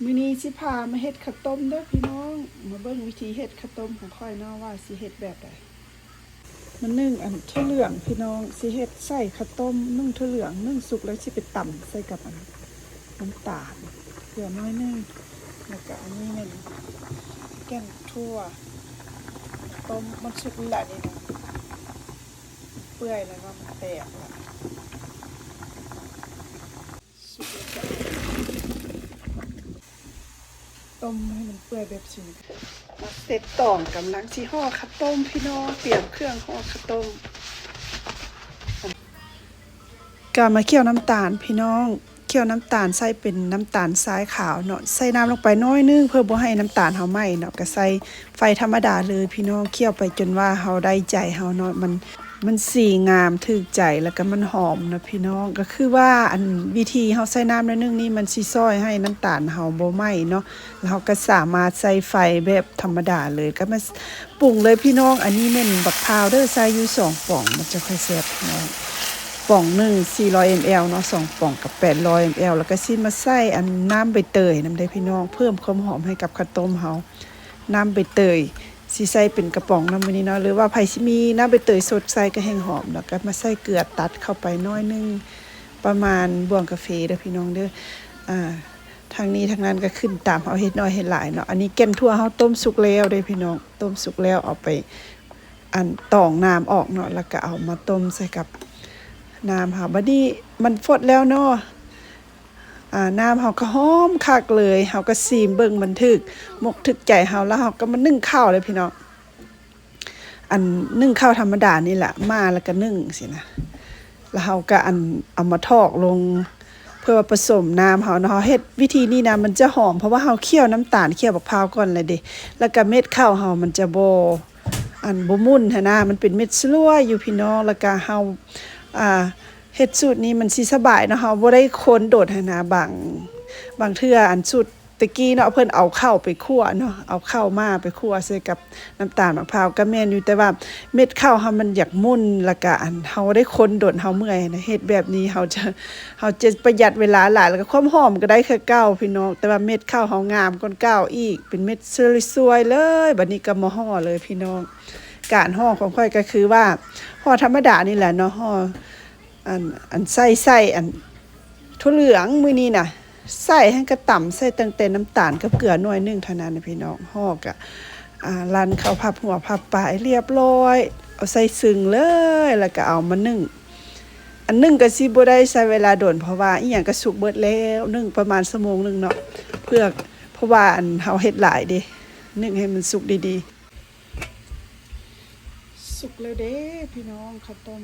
ມື້ນີ້ຊິພາມາເຮັດເຂົ້າຕົ້ມເດີພີ່ນ້ອງ. ມາເບິ່ງວິທີເຮັດເຂົ້າຕົ້ມຂອງຂ້ອຍເນາະ ວ່າຊິເຮັດແບບໃດ. ມາໜຶ້ງອັນຖົ່ວເຫຼືອງພີ່ນ້ອງ, ຊິເຮັດໃສ່ເຂົ້າຕົ້ມ ໜຶ້ງຖົ່ວເຫຼືອງ, ໜຶ້ງສຸກແລ້ວຊິໄປຕຳໃສ່ກັບອັນ ນ້ຳຕານ ເກືອໜ້ອຍໜຶ່ງ. ແລ້ວກະອັນນີ້ແມ່ນແກ່ນຖົ່ວ. ຕົ້ມມັນສຸກແລ້ວນີ້ນະ, ເປື່ອຍແລ້ວເນາະ, ມັນແຕກແລ້ວ. ສຸກແລ້ວກະຕົ້ມໃຫ້ມັນເປື່ອຍແບບຊີ້. ມາເຊັດຕອງ, ກຳລັງຊິຫໍ່ເຂົ້າຕົ້ມພີ່ນ້ອງ, ຕຽມເຄື່ອງຫໍ່ເຂົ້າຕົ້ມ. ກະມາຂ້ຽວນ້ຳຕານພີ່ນ້ອງ, ຂ້ຽວນ້ຳຕານໃສ່ເປັນນ້ຳຕານຊາຍຂາວເນາະ, ໃສ່ນ້ຳລົງໄປໜ້ອຍໜຶ່ງ ເພື່ອບໍ່ໃຫ້ນ້ຳຕານເຮົາໄໝ້ເນາະ, ກະໃສ່ໄຟທຳມະດາເລີຍພີ່ນ້ອງ. ຂ້ຽວໄປຈົນວ່າເຮົາໄດ້ໃຈເຮົາເນາະ, ມັນ ມັນສີງາມຖືກໃຈ ແລ້ວກະມັນຫອມເນາະພີ່ນ້ອງ. ກະຄືວ່າອັນວິທີເຮົາໃສ່ນ້ຳໜ້ອຍໜຶ່ງນີ້ ມັນຊິຊ່ອຍໃຫ້ນ້ຳຕານເຮົາບໍ່ໄໝ້ເນາະ, ແລ້ວເຮົາກະສາມາດໃຊ້ໄຟແບບທຳມະດາເລີຍ. ກະມາປຸງເລີຍພີ່ນ້ອງ. ອັນນີ້ແມ່ນບັກພ້າວເດີ, ໃສ່ຢູ່ສອງປ໋ອງ ມັນຈະຄ່ອຍແຊບພີ່ນ້ອງ. ປ໋ອງໜຶ່ງສີ່ຮ້ອຍເອັມແອລເນາະ, ສອງປ໋ອງກະແປດຮ້ອຍເອັມແອລ. ແລ້ວກະຊິມາໃສ່ອັນນ້ຳໃບເຕີຍນຳເດ້ພີ່ນ້ອງ, ເພີ່ມຄວາມຫອມໃຫ້ກັບເຂົ້າຕົ້ມເຮົາ. ນ້ຳໃບເຕີຍ ຊິໃສ່ເປັນກະປ໋ອງນຳມື້ນີ້ເນາະ, ຫຼືວ່າໃຜຊິມີນ້ຳໃບເຕີຍສົດໃສ່ກະແຮ່ງຫອມ. ແລ້ວກະມາໃສ່ເກືອຕັດເຂົ້າໄປໜ້ອຍໜຶ່ງ ປະມານບ່ວງກາເຟເດີພີ່ນ້ອງເດີ. ອ່າ ທັງນີ້ທັງນັ້ນກະຂຶ້ນຕາມເຮົາເຮັດໜ້ອຍເຮັດຫຼາຍເນາະ. ອັນນີ້ແກ່ນຖົ່ວເຮົາຕົ້ມສຸກແລ້ວເດ້ພີ່ນ້ອງ, ຕົ້ມສຸກແລ້ວເອົາໄປ ອັນຕອງນ້ຳອອກເນາະ, ແລ້ວກະເອົາມາຕົ້ມໃສ່ກັບນ້ຳເຮົາ. ບາດນີ້ມັນຟົດແລ້ວເນາະ, ອ່າ ນ້ຳເຮົາກະຫອມຄັກເລີຍ. ເຮົາກະຊີມເບິ່ງ ມັນຖືກມົກຖືກໃຈເຮົາ ແລ້ວເຮົາກະມາໜຶ້ງເຂົ້າເລີຍພີ່ນ້ອງ. ອັນໜຶ້ງເຂົ້າທຳມະດານີ້ແຫຼະ, ມາແລ້ວກະໜຶ້ງຊີ້ນະ, ແລ້ວເຮົາກະອັນເອົາມາຖອກລົງ ເພື່ອປະສົມນ້ຳເຮົາເນາະ. ເຮົາເຮັດວິທີນີ້ນະ ມັນຈະຫອມ ເພາະວ່າເຮົາຂ້ຽວນ້ຳຕານ ຂ້ຽວບັກພ້າວກ່ອນແລ້ວເດ້, ແລ້ວກະເມັດເຂົ້າເຮົາມັນຈະບໍ່ ອັນບໍ່ໝຸ່ນຫັ້ນນະ, ມັນເປັນເມັດສະຫຼວຍຢູ່ພີ່ນ້ອງ. ແລ້ວກະເຮົາ ອ່າ ເຮັດສູດນີ້ມັນຊິສະບາຍເນາະ, ເຮົາບໍ່ໄດ້ຄົນດົນຫັ້ນນະ. ບາງ ບາງເທື່ອອັນສູດ ແຕ່ກີ້ເນາະ ເພິ່ນເອົາເຂົ້າໄປຂົ້ວເນາະ, ເອົາເຂົ້າໝ້າໄປຂົ້ວໃສ່ກັບນ້ຳຕານໝາກພ້າວກະແມ່ນຢູ່, ແຕ່ວ່າເມັດເຂົ້າເຮົາມັນຢາກໝຸ່ນ ແລ້ວກະອັນເຮົາໄດ້ຄົນດົນ ເຮົາເມື່ອຍນະ. ເຮັດແບບນີ້ເຮົາຈະ ເຮົາຈະປະຢັດເວລາຫຼາຍ ແລ້ວກະຄວາມຫອມກະໄດ້ຄືເກົ່າພີ່ນ້ອງ, ແຕ່ວ່າເມັດເຂົ້າເຮົາງາມກວ່າເກົ່າອີກ, ເປັນເມັດສວຍໆເລີຍ. ບາດນີ້ກະມາຫໍ່ເລີຍພີ່ນ້ອງ. ການຫໍ່ຂອງຂ້ອຍກະຄືວ່າ ຫໍ່ທຳມະດານີ້ແຫຼະເນາະ, ຫໍ່ ອັນ ອັນໃສ່ ໃສ່ອັນຖົ່ວເຫຼືອງມື້ນີ້ນະ, ໃສ່ຫັ້ນກະຕຳໃສ່ຕັ້ງແຕ່ນ້ຳຕານກັບເກືອໜ້ອຍໜຶ່ງເທົ່ານັ້ນນະພີ່ນ້ອງ. ຫໍ່ກະ ອ່າ ລັນເຂົ້າພັບຫົວພັບປາຍລຽບລ້ອຍ, ເອົາໃສ່ຊຶງເລີຍ ແລ້ວກະເອົາມາໜຶ້ງ. ອັນໜຶ້ງກະຊິບໍ່ໄດ້ໃຊ້ເວລາດົນ ເພາະວ່າອີ່ຫຍັງກະສຸກເບິດແລ້ວ, ໜຶ້ງປະມານຊົ່ວໂມງໜຶ່ງເນາະ, ເພື່ອ ເພາະວ່າອັນເຮົາເຮັດຫຼາຍເດ້, ໜຶ້ງໃຫ້ມັນສຸກດີໆ. ສຸກແລ້ວເດ້ພີ່ນ້ອງ ເຂົ້າຕົ້ມ,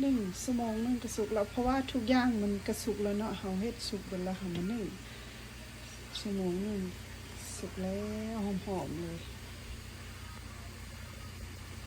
ໜຶ່ງຊົ່ວໂມງໜຶ່ງກະສຸກແລ້ວ, ເພາະວ່າທຸກຢ່າງມັນກະສຸກແລ້ວເນາະ, ເຮົາເຮັດສຸກເບິດແລ້ວ ເຮົາມາໜຶ້ງ ຊົ່ວໂມງໜຶ່ງ ສຸກແລ້ວ ຫອມໆເລີຍ.